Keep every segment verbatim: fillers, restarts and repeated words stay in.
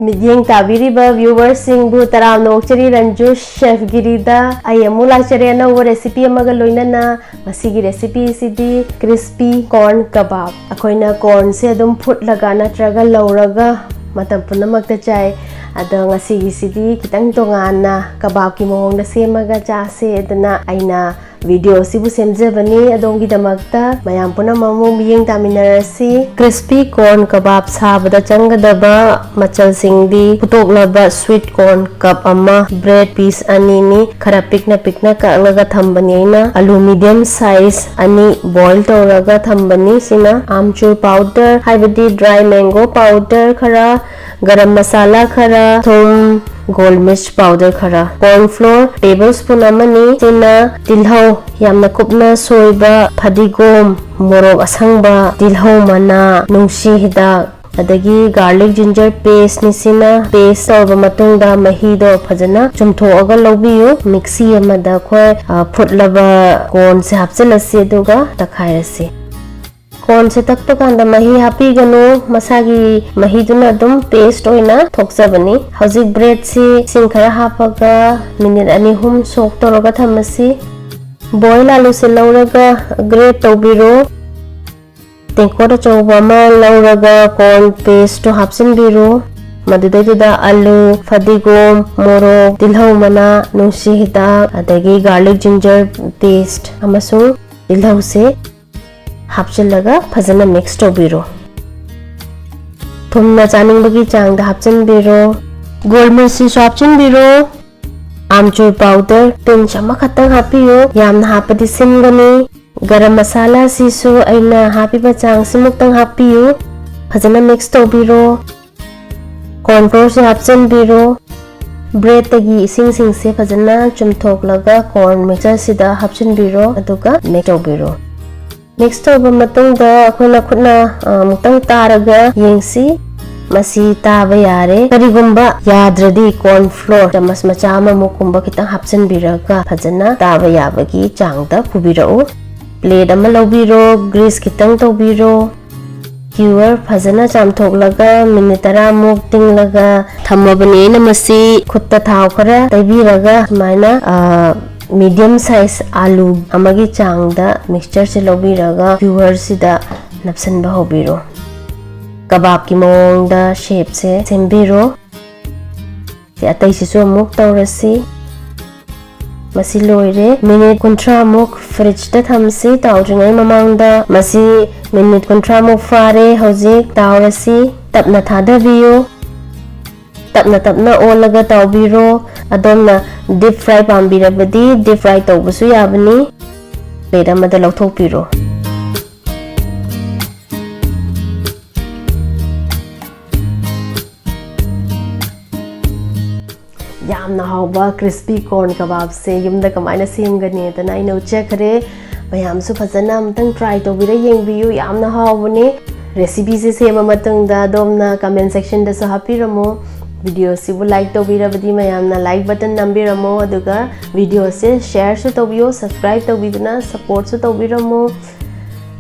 ꯃꯤꯠꯌꯦꯡ ꯇꯥꯕꯤꯔꯤꯕ viewersꯁꯤꯡꯕꯨ ꯇꯔꯥꯝꯅ ꯑꯣꯛꯆꯔꯤ꯫ ꯔꯟꯖꯨ ꯆꯦꯐꯒꯤꯔꯤꯗ ꯑꯩ ꯑꯃꯨꯛ ꯂꯥꯛꯆꯔꯦ ꯑꯅꯧꯕ recipe ꯑꯃꯒ ꯂꯣꯏꯅꯅ꯫ ꯉꯁꯤꯒꯤ recipeꯁꯤꯗꯤ crispy corn kebab꯫ ꯑꯩꯈꯣꯏꯅ cornꯁꯦ ꯑꯗꯨꯝ ꯐꯨꯠꯂꯒ ꯅꯠꯇ꯭ꯔꯒ ꯂꯧꯔꯒ ꯃꯇꯝ ꯄꯨꯝꯅꯃꯛꯇ ꯆꯥꯏ꯫ ꯑꯗꯣ ꯉꯁꯤꯒꯤꯁꯤꯗꯤ ꯈꯤꯇꯪ ꯇꯣꯉꯥꯟꯅ kebabꯀꯤ ꯃꯑꯣꯡꯗ ꯁꯦꯝꯃꯒ ꯆꯥꯁꯦ ꯑꯗꯨꯅ ꯑꯩꯅ video ꯑꯁꯤꯕꯨ ꯁꯦꯝꯖꯕꯅꯤ ꯑꯗꯣꯝꯒꯤꯗꯃꯛꯇ꯫ ꯃꯌꯥꯝ ꯄꯨꯝꯅꯃꯛ ꯑꯃꯨꯛ ꯃꯤꯠꯌꯦꯡ ꯇꯥꯃꯤꯟꯅꯔꯁꯤ꯫ Crispy corn kebab ꯁꯥꯕꯗ ꯆꯪꯒꯗꯕ ꯃꯆꯜꯁꯤꯡꯗꯤ ꯐꯨꯠꯇꯣꯛꯂꯕ sweet corn cup ꯑꯃ, bread piece ꯑꯅꯤꯅꯤ, ꯈꯔ ꯄꯤꯛꯅ ꯄꯤꯛꯅ ꯀꯛꯂꯒ ꯊꯝꯕꯅꯤ ꯑꯩꯅ, ꯑꯂꯨ medium size ꯑꯅꯤ boil ꯇꯧꯔꯒ ꯊꯝꯕꯅꯤ꯫ ꯁꯤꯅ ꯑꯥꯝꯆꯨꯔ powder ꯍꯥꯏꯕꯗꯤ dry mango powder ꯈꯔ, ꯒꯔꯝ ꯃꯁꯥꯂꯥ ꯈꯔ, ꯊꯨꯝ, ꯒꯣꯜ ꯃꯤꯔꯆ powder ꯈꯔ, corn flour tablespoon ꯑꯃꯅꯤ꯫ ꯁꯤꯅ ꯇꯤꯜꯍꯧ ꯌꯥꯝꯅ ꯀꯨꯞꯅ ꯁꯣꯏꯕ, ꯐꯗꯤꯒꯣꯝ, ꯃꯣꯔꯣꯛ ꯑꯁꯪꯕ, ꯇꯤꯜꯍꯧ ꯃꯅꯥ, ꯅꯨꯡꯁꯤ ꯍꯤꯗꯥꯛ, ꯑꯗꯒꯤ garlic ginger pasteꯅꯤ꯫ ꯁꯤꯅ paste ꯇꯧꯔꯕ ꯃꯇꯨꯡꯗ ꯃꯍꯤꯗꯣ ꯐꯖꯅ ꯆꯨꯝꯊꯣꯛꯑꯒ ꯂꯧꯕꯤꯌꯨ꯫ ꯃꯤꯛꯁꯤ ꯑꯃꯗ ꯑꯩꯈꯣꯏ, ꯑ, ꯐꯨꯠꯂꯕ cornꯁꯦ ꯍꯥꯞꯆꯤꯜꯂꯁꯤ ꯑꯗꯨꯒ ꯇꯛꯈꯥꯏꯔꯁꯤ꯫ Cornꯁꯦ ꯇꯛꯄ ꯀꯥꯟꯗ ꯃꯍꯤ ꯍꯥꯞꯄꯤꯒꯅꯨ, ꯃꯁꯥꯒꯤ ꯃꯍꯤꯗꯨꯅ ꯑꯗꯨꯝ paste ꯑꯣꯏꯅ ꯊꯣꯛꯆꯕꯅꯤ꯫ ꯍꯧꯖꯤꯛ breadꯁꯤ ꯏꯁꯤꯡ ꯈꯔ ꯍꯥꯞꯄꯒ minute ꯑꯅꯤ ꯑꯍꯨꯝ soak ꯇꯧꯔꯒ ꯊꯝꯃꯁꯤ꯫ Boil ꯑꯂꯨꯁꯦ ꯂꯧꯔꯒ grate ꯇꯧꯕꯤꯔꯣ꯫ ꯇꯦꯡꯀꯣꯠ ꯑꯆꯧꯕ ꯑꯃ ꯂꯧꯔꯒ corn pasteꯇꯣ ꯍꯥꯞꯆꯤꯟꯕꯤꯔꯣ꯫ ꯃꯗꯨꯗꯩꯗꯨꯗ ꯑꯂꯨ, ꯐꯗꯤꯒꯣꯝ, ꯃꯣꯔꯣꯛ, ꯇꯤꯜꯍꯧ ꯃꯅꯥ, ꯅꯨꯡꯁꯤ ꯍꯤꯗꯥꯛ, ꯑꯗꯒꯤ garlic ginger paste ꯑꯃꯁꯨꯡ ꯇꯤꯜꯍꯧꯁꯦ ꯍꯥꯞꯆꯤꯜꯂꯒ ꯐꯖꯅ mix ꯇꯧꯕꯤꯔꯣ꯫ ꯊꯨꯝꯅ ꯆꯥꯅꯤꯡꯕꯒꯤ ꯆꯥꯡꯗ ꯍꯥꯞꯆꯤꯟꯕꯤꯔꯣ꯫ ꯒꯣꯜ ꯃꯤꯔꯆꯁꯤꯁꯨ ꯍꯥꯞꯆꯤꯟꯕꯤꯔꯣ꯫ ꯑꯥꯝꯆꯨꯔ powder pinch ꯑꯃꯈꯛꯇꯪ ꯍꯥꯞꯄꯤꯌꯨ, ꯌꯥꯝꯅ ꯍꯥꯞꯄꯗꯤ ꯁꯤꯟꯒꯅꯤ꯫ ꯒꯔꯝ ꯃꯁꯥꯂꯥꯁꯤꯁꯨ ꯑꯩꯅ ꯍꯥꯞꯄꯤꯕ ꯆꯥꯡꯁꯤꯃꯨꯛꯇꯪ ꯍꯥꯞꯄꯤꯌꯨ꯫ ꯐꯖꯅ mix ꯇꯧꯕꯤꯔꯣ꯫ Corn flourꯁꯦ ꯍꯥꯞꯆꯤꯟꯕꯤꯔꯣ꯫ Breadꯇꯒꯤ ꯏꯁꯤꯡꯁꯤꯡꯁꯦ ꯐꯖꯅ ꯆꯨꯝꯊꯣꯛꯂꯒ corn mixtureꯁꯤꯗ ꯍꯥꯞꯆꯤꯟꯕꯤꯔꯣ, ꯑꯗꯨꯒ mix ꯇꯧꯕꯤꯔꯣ꯫ Mix ꯇꯧꯔꯕ ꯃꯇꯨꯡꯗ ꯑꯩꯈꯣꯏꯅ ꯈꯨꯠꯅ, ꯑ, ꯑꯃꯨꯛꯇꯪ ꯇꯥꯔꯒ ꯌꯦꯡꯁꯤ꯫ ꯃꯁꯤ ꯇꯥꯕ ꯌꯥꯔꯦ꯫ ꯀꯔꯤꯒꯨꯝꯕ ꯌꯥꯗ꯭ꯔꯗꯤ corn flour ꯆꯥꯃꯁ ꯃꯆꯥ ꯑꯃꯃꯨꯛꯀꯨꯝꯕ ꯈꯤꯇꯪ ꯍꯥꯞꯆꯤꯟꯕꯤꯔꯒ ꯐꯖꯅ ꯇꯥꯕ ꯌꯥꯕꯒꯤ ꯆꯥꯡꯗ ꯄꯨꯕꯤꯔꯛꯎ꯫ Plate ꯑꯃ ꯂꯧꯕꯤꯔꯣ, grease ꯈꯤꯇꯪ ꯇꯧꯕꯤꯔꯣ꯫ Skewer ꯐꯖꯅ ꯆꯥꯝꯊꯣꯛꯂꯒ ꯃꯤꯅꯤꯠ ꯇꯔꯥꯃꯨꯛ ꯇꯤꯡꯂꯒ ꯊꯝꯃꯕꯅꯤ꯫ ꯑꯩꯅ ꯃꯁꯤ ꯈꯨꯠꯇ ꯊꯥꯎ ꯈꯔ ꯇꯩꯕꯤꯔꯒ ꯁꯨꯃꯥꯏꯅ, ꯑ, medium size ꯑꯥꯂꯨ ꯑꯃꯒꯤ ꯆꯥꯡꯗ mixtureꯁꯦ ꯂꯧꯕꯤꯔꯒ skewerꯁꯤꯗ ꯅꯞꯁꯤꯟꯕ ꯍꯧꯕꯤꯔꯣ꯫ ꯀꯕꯥꯕꯀꯤ ꯃꯑꯣꯡꯗ shapeꯁꯦ ꯁꯦꯝꯕꯤꯔꯣ꯫ ꯁꯤ ꯑꯇꯩꯁꯤꯁꯨ ꯑꯃꯨꯛ ꯇꯧꯔꯁꯤ꯫ ꯃꯁꯤ ꯂꯣꯏꯔꯦ꯫ ꯃꯤꯅꯤꯠ ꯀꯨꯟꯊ꯭ꯔꯥꯃꯨꯛ fridgeꯇ ꯊꯝꯁꯤ꯫ ꯇꯥꯎꯗ꯭ꯔꯤꯉꯩ ꯃꯃꯥꯡꯗ ꯃꯁꯤ ꯃꯤꯅꯤꯠ ꯀꯨꯟꯊ꯭ꯔꯥꯃꯨꯛ ꯐꯥꯔꯦ꯫ ꯍꯧꯖꯤꯛ ꯇꯥꯎꯔꯁꯤ꯫ ꯇꯞꯅ ꯊꯥꯗꯕꯤꯌꯨ꯫ ꯇꯞꯅ ꯇꯞꯅ ꯑꯣꯜꯂꯒ ꯇꯥꯎꯕꯤꯔꯣ꯫ ꯑꯗꯣꯝꯅ deep fry ꯄꯥꯝꯕꯤꯔꯕꯗꯤ deep fry ꯇꯧꯕꯁꯨ ꯌꯥꯕꯅꯤ꯫ Plate ꯑꯃꯗ ꯂꯧꯊꯣꯛꯄꯤꯔꯣ꯫ ꯌꯥꯝꯅ ꯍꯥꯎꯕ crispy corn ꯀꯕꯥꯕꯁꯦ ꯌꯨꯝꯗ ꯀꯃꯥꯏꯅ ꯁꯦꯝꯒꯅꯤ ꯍꯥꯏꯗꯅ ꯑꯩꯅ ꯎꯠꯆꯈ꯭ꯔꯦ꯫ ꯃꯌꯥꯝꯁꯨ ꯐꯖꯅ ꯑꯝꯇꯪ try ꯇꯧꯕꯤꯔ ꯌꯦꯡꯕꯤꯌꯨ, ꯌꯥꯝꯅ ꯍꯥꯎꯕꯅꯦ꯫ Recipeꯁꯦ ꯁꯦꯝꯃ ꯃꯇꯨꯡꯗ ꯑꯗꯣꯝꯅ comment sectionꯗꯁꯨ ꯍꯥꯞꯄꯤꯔꯝꯃꯣ꯫ Videoꯁꯤꯕꯨ like ꯇꯧꯕꯤꯔꯕꯗꯤ ꯃꯌꯥꯝꯅ like button ꯅꯝꯕꯤꯔꯝꯃꯣ, ꯑꯗꯨꯒ videoꯁꯦ shareꯁꯨ ꯇꯧꯕꯤꯌꯣ, subscribe ꯇꯧꯕꯤꯗꯨꯅ supportꯁꯨ ꯇꯧꯕꯤꯔꯝꯃꯣ꯫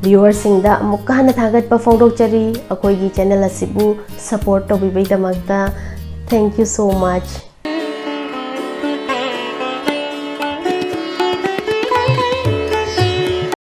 Viewerꯁꯤꯡꯗ ꯑꯃꯨꯛꯀ ꯍꯟꯅ ꯊꯥꯒꯠꯄ ꯐꯣꯡꯗꯣꯛꯆꯔꯤ, ꯑꯩꯈꯣꯏꯒꯤ channel ꯑꯁꯤꯕꯨ support ꯇꯧꯕꯤꯕꯒꯤꯗꯃꯛꯇ꯫ Thank you so much꯫